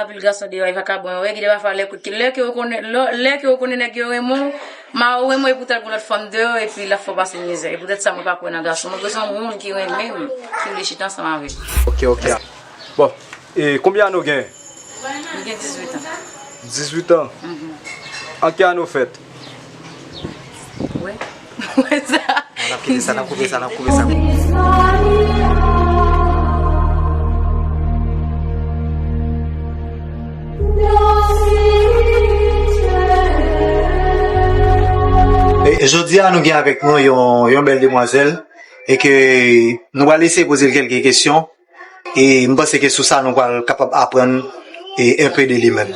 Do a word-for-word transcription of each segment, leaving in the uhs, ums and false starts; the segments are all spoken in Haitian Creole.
Anpil gason deyò, e vakabon yo ye, gen de pafwa lè ke, lè ke ou konnen, lè, lè ke ou konnen nèg yo renmen w, mari w renmen w, epi w t al gen lòt fanm deyò, epi l ap fè w pase mizè. E poutèt sa, mwen pa kwè nan gason. Mwen bezwen yon moun ki renmen m, ki vle chita ansanm avè m. Ok, ok. Bon, e konbyen ane w gen? Mwen gen dizuit an. Dizuit an? Mhm. An ki ane w fèt? Wi. Wè sa. N ap kite sa, n ap koupe sa, n ap koupe sa. E, e jodi a, nou gen avèk nou yon, yon bèl demwazèl e ke nou pral eseye poze l kèlke kesyon. E m panse ke sou sa, nou pral kapab aprann e, un peu de li menm.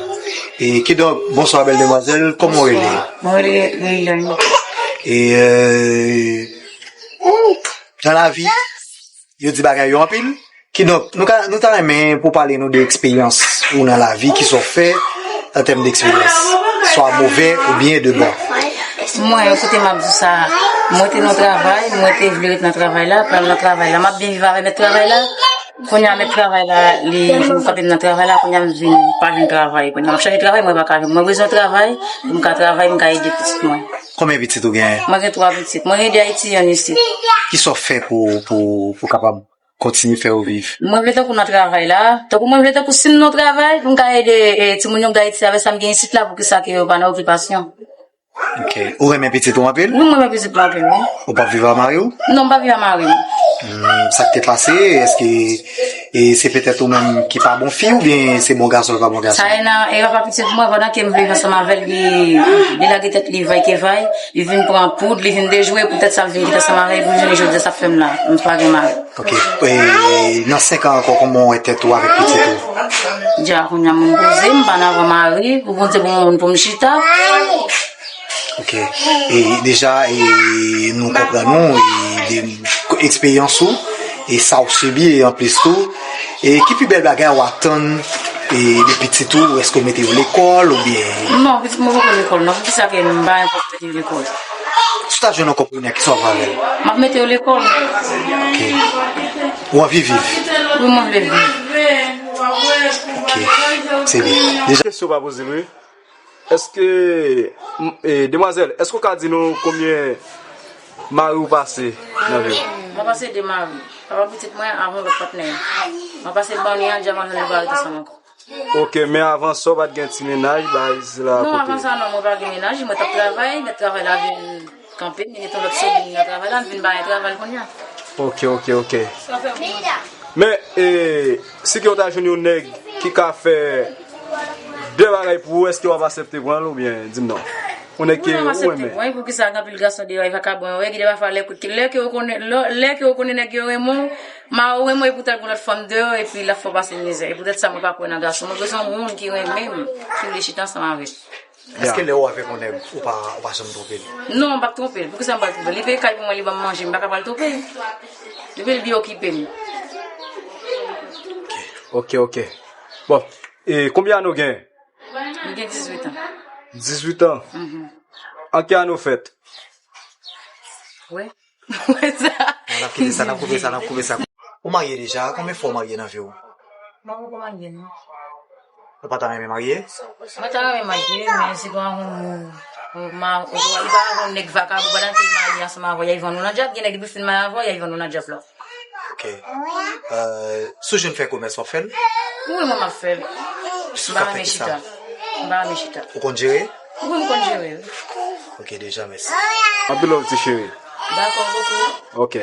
E kidonk, bonswa, bèl demwazèl, kòman w rele? Mwen rele Leilani. E, euh, nan lavi, yo di bagay yo anpil. Kidonk, nou ka, nou ta renmen pou pale nou de eksperyans ou nan lavi, ki sa w fè an tèm de eksperyans, swa movè oubyen de bon. Mwen, kote m ap di w sa, mwen te nan travay, mwen te vle ret nan travay la, pral nan travay la. M ap byen viv avè mèt travay la. Kounye a mèt travay la, li vin frape m nan travay la, kounye a m vin, pa vin travay. Kounye a m ap chache travay, mwen pa ka jwenn. Mwen bezwen travay, pou m ka travay, m ka ede pitit mwen. Konbyen pitit ou genyen? Mwen gen twa pitit. Mwen rete Ayiti, youn isit. Ki sa w fè pou, pou, pou kapab kontinye fè yo viv? Mwen vle tankou nan travay la. Tankou mwen vle tankou si m nan travay, pou m ka ede, e, timoun yo m gen Ayiti avè sa m gen isit la, poukisa ke yo pa nan okipasyon? Ok. Ou renmen pitit ou anpil? Wi, mwen renmen pitit mwen anpil, wi. Ou p ap viv ak mari w? Non, m pa viv ak mari m. Hmm, sa k te pase, èske, e, se petèt ou menm ki pa bon fi oubyen se bon gason l pa bon gason? Sa e nan, e papa pitit mwen, pandan ke m vle viv ansanm avè l, li, li lage tèt li vay ke vay, li vin pran poud, li vin dejwe, poutèt sa m vin kite ansanm avè l, pou jounen jodi a, sa k fè m la, m pa gen mari. Ok. E nan senk an ankò, kòman w wè tèt ou avèk pitit ou? Dja kounye a m poze, m pa nan mari, pou Bondye ban m yon moun pou m chita. Ok. E deja, e nou konprann ou, e de eksperyans ou, e sa w sibi, e anplis tou, e ki pi bèl bagay w atann, e de pitit ou, èske w mete yo lekòl oubyen? Non, pitit mwen poko lekòl, non. Poukisa ke m pa enpòte yo lekòl? Si w ta jwenn yon konpranè, kisa w ap fè avè l? M ap mete yo lekòl. Ok. Ou anvi viv? Wi, mwen vle viv. Ok. Se byen. Deja. Kesyon pa poze l, wi. Èske, m, e, demwazèl, èske w ka di nou konbyen mari w pase nan vi w? Mwen pase de mari. Papa pitit mwen, avan lòt patnè. Mwen pase bann li an, dja mwen pa ret ansanm ankò. Ok, men avan sa, w pa t gen ti mennaj, bagay sila kote? Non, avan sa, non, mwen pa gen mennaj, mwen t ap travay, men travay la vin kanpe, m vin gen yon lòt soubri nan travay la, m vin bay travay kounye a. Ok, ok, ok. Men, e, si ke w ta jwenn yon nèg ki ka fè de bagay pou ou, èske w ap aksepte pran l oubyen di m non? Yon nèg ke ou renmen. Wi, m ap aksepte pran l, poukisa gen anpil gason deyò, e vakabon yo ye, gen de pafwa lè ke, lè ke ou konnen, lè, lè ke ou konnen nèg yo renmen w, mari w renmen w, epi w t al gen lòt fanm deyò, epi l ap fè w pase mizè. E poutèt sa, mwen pa kwè nan gason. Mwen bezwen yon moun ki renmen m, ki vle chita ansanm avè m. Èske lè ou avèk yon nèg, ou pa, ou pa janm twonpe l? Non, m p ap twonpe l. Poukisa m pral twonpe l? Li peye kay pou mwen, li ban m manje, m pa ka pral twonpe l. Depi l byen okipe m. Ok, ok. Bon, e konbyen ane w gen? M gen dizuit an. Dizuit an? Mhm. An ki ane w fèt? Wi. Wè sa. N ap kite sa, n ap koupe sa, n ap koupe sa. Ou marye deja? Konbyen fwa w marye nan vi w? Mwen poko marye, non. Ou pa ta renmen marye? Mwen ta renmen marye, men se pa yon, yon, yon ma-, li pa yon nèg vakabon, pandan ke l marye ansanm avè w, y a vann ou nan dyab, gen nèg depi fin marye avè w, y a vann ou nan dyab la. Ok. Euh, si w jwenn fè komès, w ap fè l? Wi, mwen m ap fè l. M pa renmen chita. M pa renmen chita. Ou konn jere? Wi, m konn jere, wi. Ok, deja, mèsi. Anpil love, ti cheri. Dakò, bokou. Ok.